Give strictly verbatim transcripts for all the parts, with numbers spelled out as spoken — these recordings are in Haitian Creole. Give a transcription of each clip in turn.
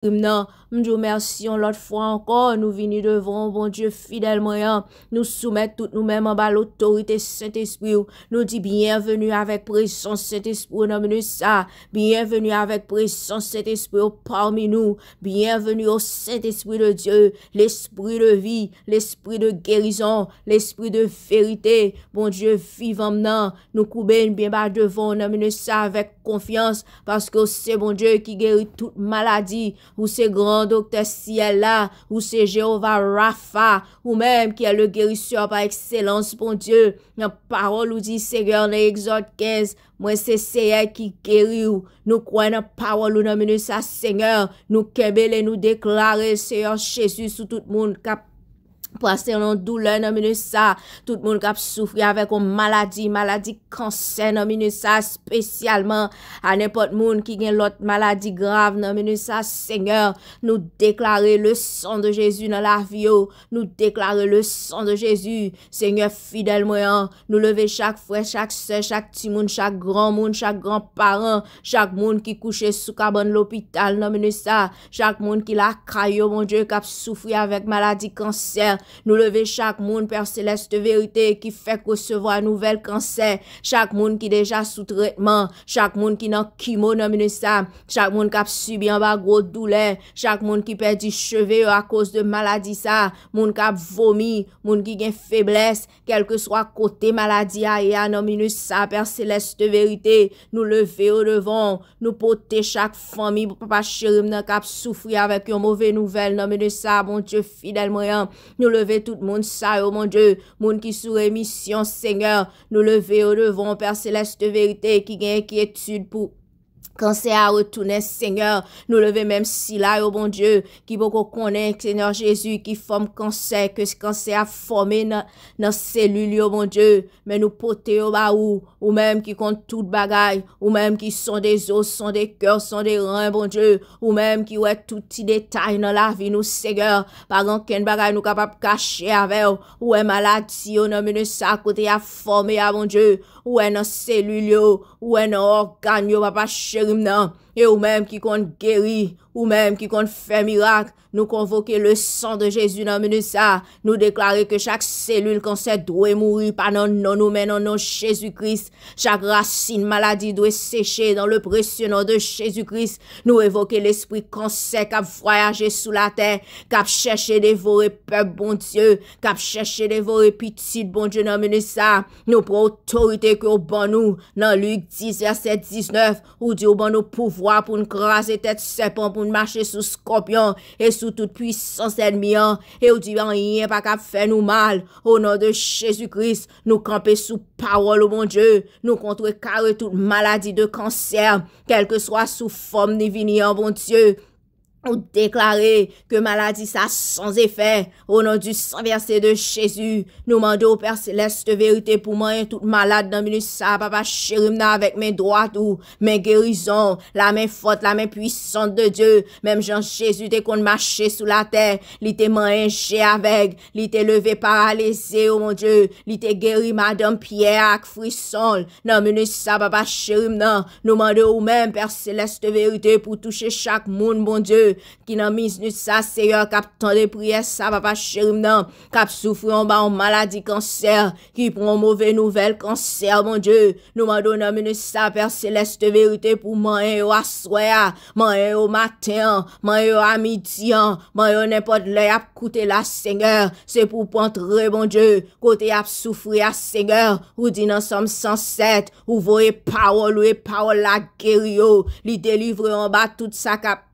M nan, m di w mèsi yon lòt fwa ankò, nou vini devan w, Bondye fidèl mwen an. Nou soumèt tout nou menm anba lotorite Sentespri w. Nou di byenveni avèk prezans Sentespri w nan minit sa. Byenveni avèk prezans Sentespri w pami nou. Byenveni o Sentespri de Dye, Lespri de vi, Lespri de gerizon, Lespri de verite. Bondye vivan m nan, nou koube n byen ba devan w nan minit sa avèk konfyans, paske w se Bondye ki geri tout maladi. Ou se gran doktè syèl la. Ou se Jewova Rafa. Ou menm ki è le gerisè pa ekselans, Bondye. Nan pawòl ou di, Senyè, nan Egzòd kenz, mwen se Seyè ki geri w. Nou kwè nan pawòl ou nan minit sa, Senyè. Nou kenbe l e nou deklare, Seyè Jezi, sou tout moun k ap pase nan doulè nan minit sa, tout moun k ap soufri avèk yon maladi, maladi kansè nan minit sa, espesyalman a nenpòt moun ki gen lòt maladi grav nan minit sa, Senyè, nou deklare le sang de Jésus nan lavi yo, nou deklare le sang de Jésus, Senyè fidèl mwen an, nou leve chak frè, chak sè, chak timoun, chak granmoun, chak granparan, chak moun ki kouche sou kabann lopital nan minit sa, chak moun ki lakay yo, Bondye, k ap soufri avèk maladi kansè. Nou leve chak moun, Pè Selès de verite, ki fèk resevwa nouvèl kansè. Chak moun ki deja sou tretman. Chak moun ki nan kimo nan minit sa. Chak moun k ap sibi anba gwo doulè. Chak moun ki pèdi cheve yo akoz de maladi sa. Moun k ap vomi. Moun ki gen feblès. Kèlkeswa kote maladi a ye a nan minit sa, Pè Selès de verite, nou leve yo devan w. Nou pote chak fanmi, papa cheri m nan k ap soufri avèk yon move nouvèl nan minit sa, Bondye fidèl mwen an. Nou leve tout moun sa yo, Bondye. Moun ki sou remisyon, Senyè. Nou leve yo devan w, Pè Selès de verite, ki gen enkyetid pou kansè a retounen, Senyè. Nou leve menm sila yo, Bondye, ki poko konnen, Senyè Jezi, ki fòm kansè, ke kansè a fòme nan, nan selil yo, Bondye. Men nou pote yo ba ou, ou menm ki konn tout bagay, ou menm ki sonde zo, sonde kè, sonde ren, Bondye. Ou menm ki wè tout ti detay nan lavi nou, Senyè. Pa gen okenn bagay nou kapab kache avè w. Ou wè maladi yo nan minit sa kote y ap fòme a, Bondye. Ou wè nan selil yo, ou wè nan ògàn yo, papa cheri m nan. E ou menm ki konn geri, ou menm ki konn fè mirak, nou konvoke le sang de Jésus nan minit sa. Nou deklare ke chak selil kansè dwe mouri, pa nan non nou, men nan non Jezi Kris. Chak rasin maladi dwe seche dans le précieux nom de Jésus Christ. Nou revoke lespri kansè k ap vwayaje sou latè, k ap chèche devore pèp Bondye, k ap chèche devore pitit Bondye nan minit sa. Nou pran otorite ke w ban nou nan Lik dis, vèsè diznèf. Ou di w ban nou pouvwa pou n kraze tèt sèpan, pou n mache sou skòpyon e sou tout pwisans ènmi an. E ou di anyen pa kab fè nou mal. O non de Jezi Kris, nou kanpe sou pawòl ou, Bondye. Nou kontrekare tout maladi de kansè, kèlkeswa sou fòm li vini an, Bondye. Ou deklare ke maladi sa sans efè. O non du sang versé de Jésus, nou mande w, Pè Selès de verite, pou manyen tout malad nan minit sa, papa cheri m nan, avèk men dwat ou, men gerizon, la men fòt, la men pwisant de Dye. Menm jan Jezi te konn mache sou latè, li te manyen je avèg, li te leve paralize yo, Bondye, li te geri madanm Pyè ak frison l. Nan minit sa, papa cheri m nan, nou mande ou menm, Pè Selès de verite, pou touche chak moun, Bondye, ki nan minit sa, Seyè, k ap tande priyè sa, papa cheri m nan, k ap soufri anba yon maladi kansè, ki pran yon move nouvèl kansè, Bondye. Nou mande w nan minit sa, Pè Selès de verite, pou manyen yo aswè a, manyen yo maten an, manyen yo a midi an, manyen yo nenpòt lè y ap koute la, Senyè. Se pou w antre, Bondye, kote y ap soufri a, Senyè. Ou di nan Sòm san sèt, ou voye pawòl ou e pawòl la geri yo. Li delivre yo anba tout sa k ap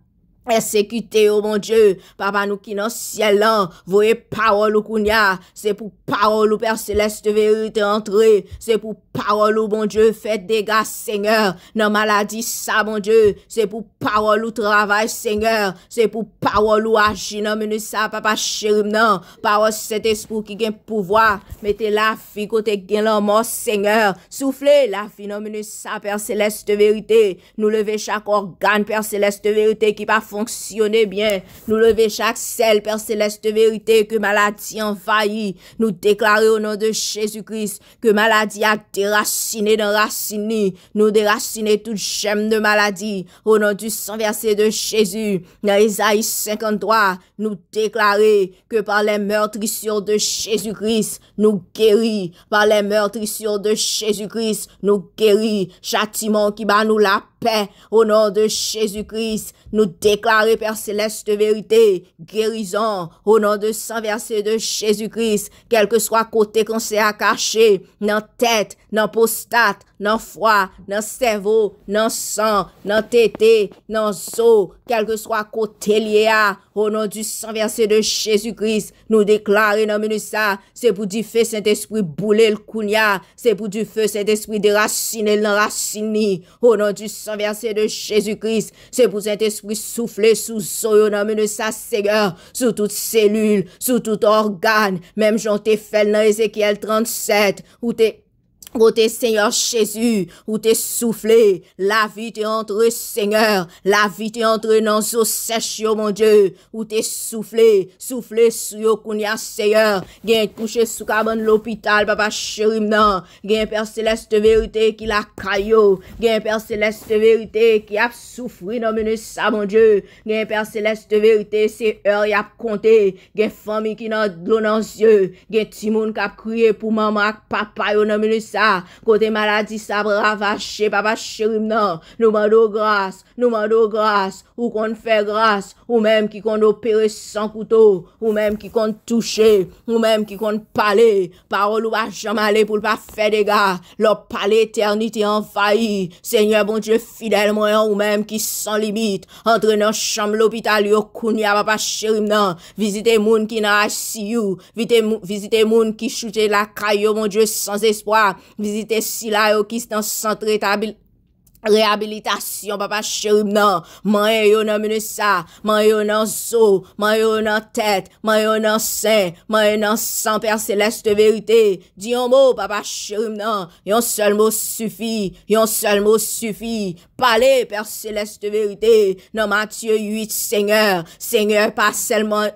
pèsekite yo, Bondye. Papa nou ki nan syèl lan, voye pawòl ou kounye a. Se pou pawòl ou, Pè Selès de verite, antre. Se pou pawòl ou, Bondye, fè dega, Senyè, nan maladi sa, Bondye. Se pou pawòl ou travay, Senyè. Se pou pawòl ou aji nan minit sa, papa cheri m nan. Pawòl Sentespri ki gen pouvwa. Mete lavi kote gen lanmò, Senyè. Soufle lavi nan minit sa, Pè Selès de verite. Nou leve chak ògàn, Pè Selès de verite, ki pa fonksyone byen. Nou leve chak sèl, Pè Selès de verite, ke maladi anvayi. Nou deklare o non de Jezi Kris ke maladi a derasine nan rasin li. Nou derasine tout jèm de maladi o non du san vèse de Jezi. Nan Ezayi senkanntwa, nou deklare que par les meurtrissures de Jésus-Christ, nou geri. Par les meurtrissures de Jésus-Christ, nou geri. Chatiman ki ba nou lapè, o non de Jezi Kris, nou deklare, Pè Selès de verite, gerizon, o non de san vèse de Jezi Kris, kèlkeswa kote kansè a kache, nan tèt, nan pwostat, nan fwa, nan sèvo, nan san, nan tete, nan zo, kèlkeswa kote l ye a, o non du san vèse de Jezi Kris, nou deklare nan minit sa, se pou dife Sentespri boule l kounya, se pou dife Sentespri derasine l nan rasin li, o non du san vèse de Jezi Kris, se pou Sentespri soufle sou zo yo nan minit sa, Senyè, sou tout selil, sou tout ògàn, menm jan w te fè l nan Ezekyèl trannsèt, ou te kote, Senyè Jezi, ou te soufle, lavi te antre, Senyè, lavi te antre nan zo sèch yo, Bondye, ou te soufle, soufle sou yo kounya, Senyè, gen kouche sou kabann lopital, Papa cheri m nan, gen Pè Selès de verite ki lakay yo, gen Pè Selès de verite ki ap soufri nan minit sa, Bondye, gen Pè Selès de verite, se è y ap konte, gen fanmi ki nan dlo nan zye, gen timoun k ap kriye pou manman ak papa yo nan minit sa, kote maladi sa ap ravaje, Papa cheri m nan, nou mande w gras, nou mande w gras, ou konn fè gras, ou menm ki konn opere san kouto, ou menm ki konn touche, ou menm ki konn pale, pawòl ou pa janm ale pou l pa fè dega, lè w pale etènite anvayi, Senyè Bondye fidèl mwen an, ou menm ki san limit, antre nan chanm lopital yo kounya, Papa cheri m nan, vizite moun ki nan I C U, vizite mou-, vizite moun ki choute lakay yo, Bondye, san espwa, vizite sila yo ki nan sant retabil-, reyabilitasyon, Papa cheri m nan, manyen yo nan minit sa, manyen yo nan zo, manyen yo nan tèt, manyen yo nan sen, manyen yo nan san, Pè Selès de verite, di yon mo, Papa cheri m nan, yon sèl mo sifi, yon sèl mo sifi, pale, Pè Selès de verite, nan Matye uit, Senyè, Senyè, pa sèlman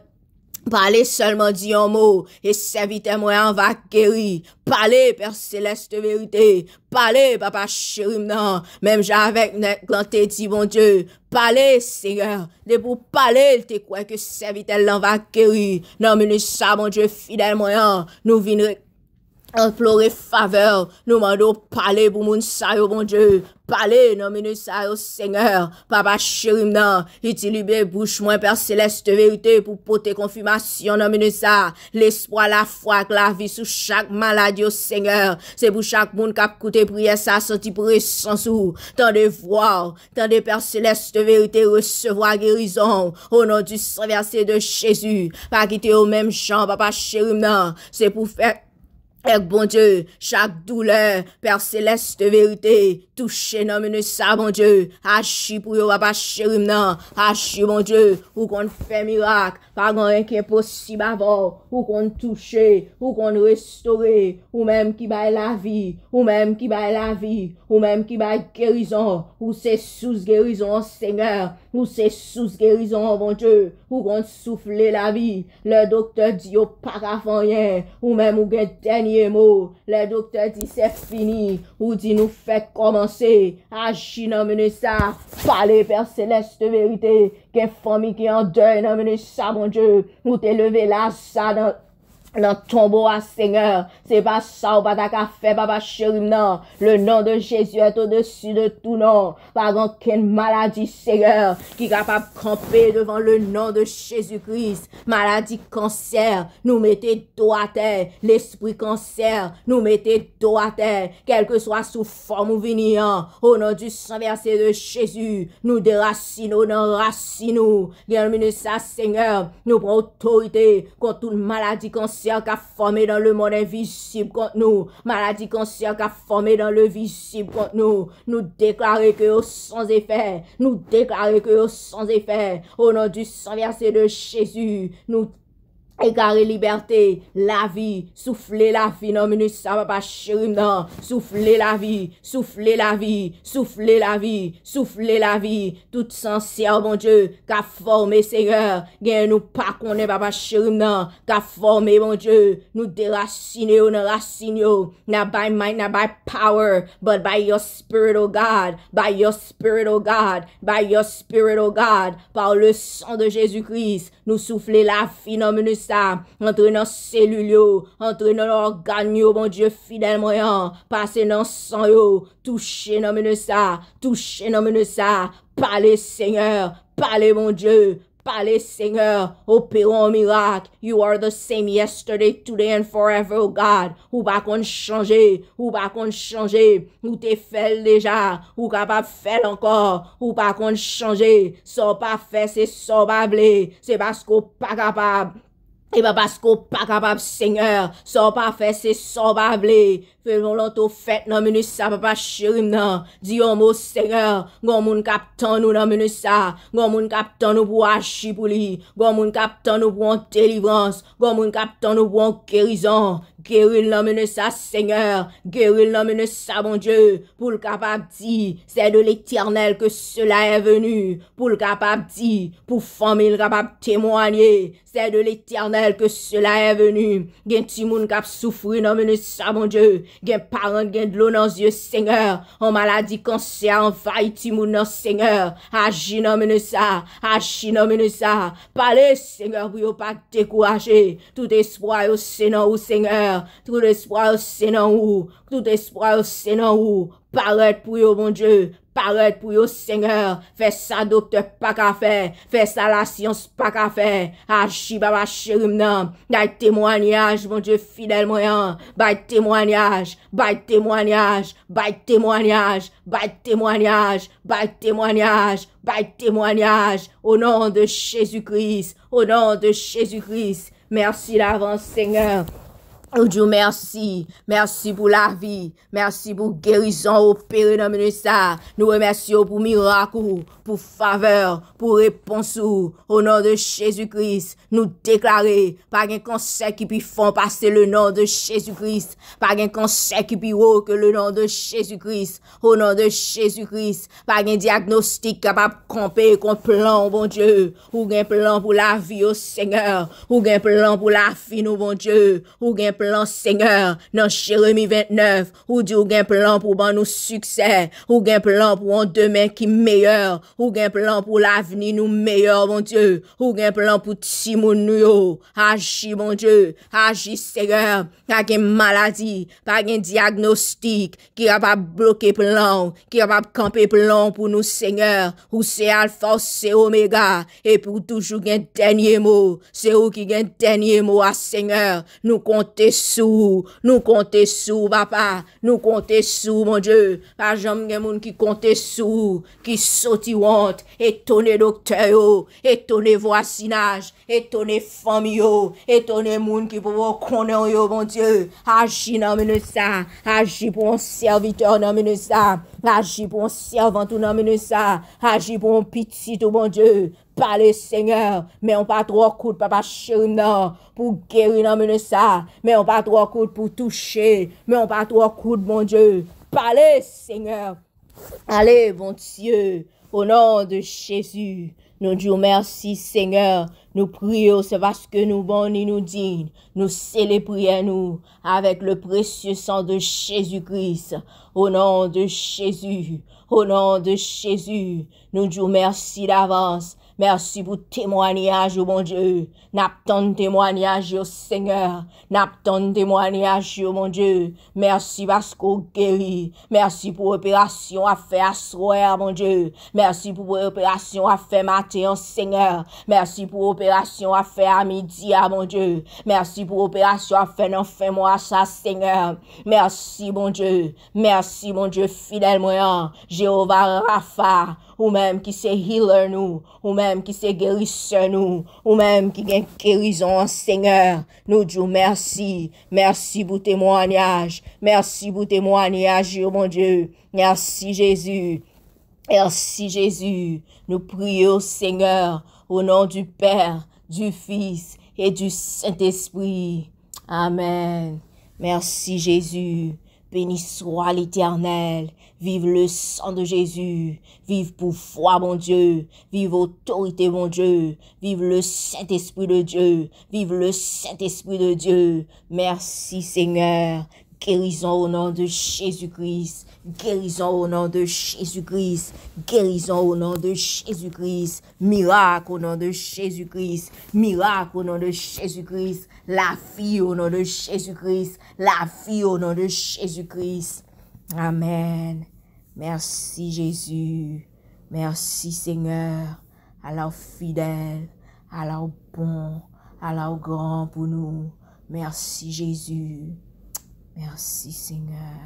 pale, sèlman di yon mo, e sèvitè mwen an va geri. Pale, Pè Selès de verite. Pale, Papa cheri m nan. Menm jan avèk nèg lan te di, Bondye, pale, Senyè. Depi w pale, l te kwè ke sèvitè l lan va geri. Nan minit sa, Bondye fidèl mwen an, nou vin re-, implore favè w. Nou mande w pale pou moun sa yo, Bondye. Pale nan minit sa yo, Senyè. Papa cheri m nan, itilize bouch mwen, Pè Selès de verite, pou pote konfimasyon nan minit sa. Lespwa, lafwa ak lavi sou chak malad yo, Senyè. Se pou chak moun k ap koute priyè sa, santi prezans ou, tande vwa w, tande Pè Selès de verite, resevwa gerizon w. O non du san vèse de Jezi, pa kite yo menm jan, Papa cheri m nan. Se pou fè Èk Bondye, chak doulè, Pè Selès de verite, touche nan minit sa, Bondye. Aji pou yo, Papa cheri m nan. Aji, Bondye. Ou konn fè mirak. Pa gen anyen ki enposib avè w. Ou konn touche. Ou konn restore. Ou menm ki bay lavi. Ou menm ki bay lavi. Ou menm ki bay gerizon. Ou se sous gerizon an, Senyè. Ou se sous gerizon an, Bondye. Ou konn soufle lavi. Lè doktè di yo pa ka fè anyen, ou menm ou gen dènye mo. Lè doktè di c'est fini, ou di nou fèk kòmanse. Aji nan minit sa. Pale, Pè Selès de verite. Gen fanmi ki an dèy nan minit sa, Bondye. Ou te leve Laza nan, nan tonbo a, Senyè. Se pa sa ou pa ta ka fè, Papa cheri m nan. Le nom de Jésus est au-dessus de tout nom. Pa gen okenn maladi, Senyè, ki kapab kanpe devan le nom de Jésus-Christ. Maladi kansè, nou mete do atè. Lespri kansè, nou mete do atè. Kèlkeswa sou fòm ou vini an, o non du san vèse de Jezi, nou derasine w nan rasin ou. Gen minit sa, Senyè, nou pran otorite kont tout maladi kansè k ap fòme dans le monde invisible kont nou. Maladi kansè k ap fòme dans le visible kont nou. Nou deklare ke yo sans efè. Nou deklare ke yo sans efè. O non du san vèse de Jezi, nou Egare libète, lavi, soufle lavi nan minit sa, papa cheri m nan. Soufle lavi, soufle lavi, soufle lavi, soufle lavi. Tout sansè, Bondye, k ap fòme, Senyè. Gen nou pa konnen, papa cheri m nan, k ap fòme, Bondye. Nou derasine yo nan rasin yo. N a bay might, n a bay power, but by your spirit, oh God, by your spirit, oh God, by your spirit, oh God, par le sang de Jésus-Christ, nou soufle lavi nan minit sa, antre nan selil yo, antre nan ògàn yo, Bondye fidèl mwen an, pase nan san yo, touche nan minit sa, touche nan minit sa, pale Senyè, pale Bondye, pale Senyè, opere yon mirak. You are the same yesterday, today and forever, oh God. Ou pa konn chanje, ou pa konn chanje. Ou te fè l deja, ou kapab fè l ankò. Ou pa konn chanje. Sa w pa fè, se sa w pa vle. Se paske w pa kapab. E pa paske w pa kapab, Senyè. Sa w pa fè, se sa w pa vle. Fè volonte w fèt nan minit sa, papa cheri m nan. Di yon mo, Senyè. Gon moun k ap tann ou nan minit sa. Gon moun k ap tann ou pou w aji pou li. Gon moun k ap tann ou pou yon delivrans. Gon moun k ap tann ou pou yon gerizon. Geri l nan minit sa, Senyè. Geri l nan minit sa, Bondye. Pou l kapab di, c'est de l'Éternel que cela est venu. Pou l kapab di, pou fanmi l kapab temwanye. C'est de l'Éternel que cela est venu. Gen timoun k ap soufri nan minit sa, Bondye. Gen paran, gen dlo nan zye, Senyè. Yon maladi kansè anvayi timoun nan, Senyè. Aji nan minit sa. Aji nan minit sa. Pale, Senyè, pou yo pa dekouraje. Tout espwa yo se nan ou, Senyè. Tout espwa yo se nan ou. Tout espwa yo se nan ou. Parèt pou yo, Bondye. Parèt pou yo, Senyè. Fè sa doktè pa ka fè. Fè sa lasyans pa ka fè. Aji, papa cheri m nan. Bay temwanyaj, Bondye fidèl mwen an. Bay temwanyaj. Bay temwanyaj. Bay temwanyaj. Bay temwanyaj. Bay temwanyaj. Bay temwanyaj. Au nom de Jésus-Christ. Au nom de Jésus-Christ. Mèsi davans, Senyè. Nou di w mèsi. Mèsi pou lavi. Mèsi pou gerizon w opere nan minit sa. Nou remèsye w pou mirak ou, pou favè, pou repons ou. O non de Jezi Kris, nou deklare, pa gen kansè ki pi fon pase le non de Jezi Kris. Pa gen kansè ki pi wo ke le non de Jezi Kris. O non de Jezi Kris, pa gen dyagnostik kapab kanpe kont plan w, Bondye. Ou gen plan pou lavi yo, Senyè. Ou gen plan pou lavi nou, Bondye. Ou gen plan, Senyè. Nan Jeremi ventnèf, ou di ou gen plan pou ban nou siksè. Ou gen plan pou yon demen ki meyè. Ou gen plan pou lavni nou meyè, Bondye. Ou gen plan pou timoun nou yo. Aji, Bondye. Aji, Senyè. Pa gen maladi, pa gen dyagnostik ki kapab bloke plan w, ki kapab kanpe plan w pou nou, Senyè. Ou se Alfa, ou se Omega, epi ou toujou gen dènye mo. Se ou ki gen dènye mo a, Senyè. Nou konte sou ou, nou konte sou ou, Papa. Nou konte sou ou, Bondye. Pa janm gen moun ki konte sou ou, ki soti wont, etone doktè yo, etone vwazinaj, etone fanmi yo, etone moun ki poko konnen w yo, Bondye. Aji nan minit sa, aji pou yon sèvitè nan minit sa, aji pou yon sèvant ou nan minit sa, aji pou yon pitit ou, Bondye. Pale, Senyè, men w pa twò kout, Papa cheri m nan, pou geri nan minit sa, men w pa twò kout pou touche, men w pa twò kout, Bondye. Pale, Senyè. Ale, Bondye, o non de Jezi, nou di w mèsi, Senyè. Nou priye w, se paske nou bon ni nou diy. Nou sele priyè nou avèk le presye san de Jezi Kris. O non de Jezi, o non de Jezi, nou di w mèsi davans. Mèsi pou temwanyaj ou, Bondye. N ap tann temwanyaj yo, Senyè. N ap tann temwanyaj yo, Bondye. Mèsi paske w geri. Mèsi pou operasyon w ap fè aswè a, Bondye. Mèsi pou operasyon w ap fè maten an, Senyè. Mèsi pou operasyon w ap fè a midi a, Bondye. Mèsi pou operasyon w ap fè nan fen mwa sa, Senyè. Mèsi, Bondye. Mèsi, Bondye fidèl mwen an. Jewova Rafa, ou menm ki se healer nou, ou menm ki se gerisè nou, ou menm ki gen gerizon an, Senyè. Nou di w mèsi. Mèsi pou temwanyaj. Mèsi pou temwanyaj yo, Bondye. Mèsi, Jezi. Mèsi, Jezi. Nou priye w, Senyè, o non du Père, du Fils et du Saint-Esprit. Amen. Merci Jésus. Béni soit l'Éternel. Vive le sang de Jésus. Vive pouvoir Bondye. Vive otorite Bondye. Vive le Saint-Esprit de Dieu. Vive le Saint-Esprit de Dieu. Merci Seigneur. Guérison au nom de Jésus-Christ. Guérison au nom de Jésus-Christ. Guérison au nom de Jésus-Christ. Miracle au nom de Jésus-Christ. Miracle au nom de Jésus-Christ. La vie au nom de Jésus-Christ. La vie au nom de Jésus-Christ. Amen. Merci Jésus. Merci Seigneur. Ala w fidèl. Ala w bon. Ala w gran pou nou. Merci Jésus. Merci Seigneur.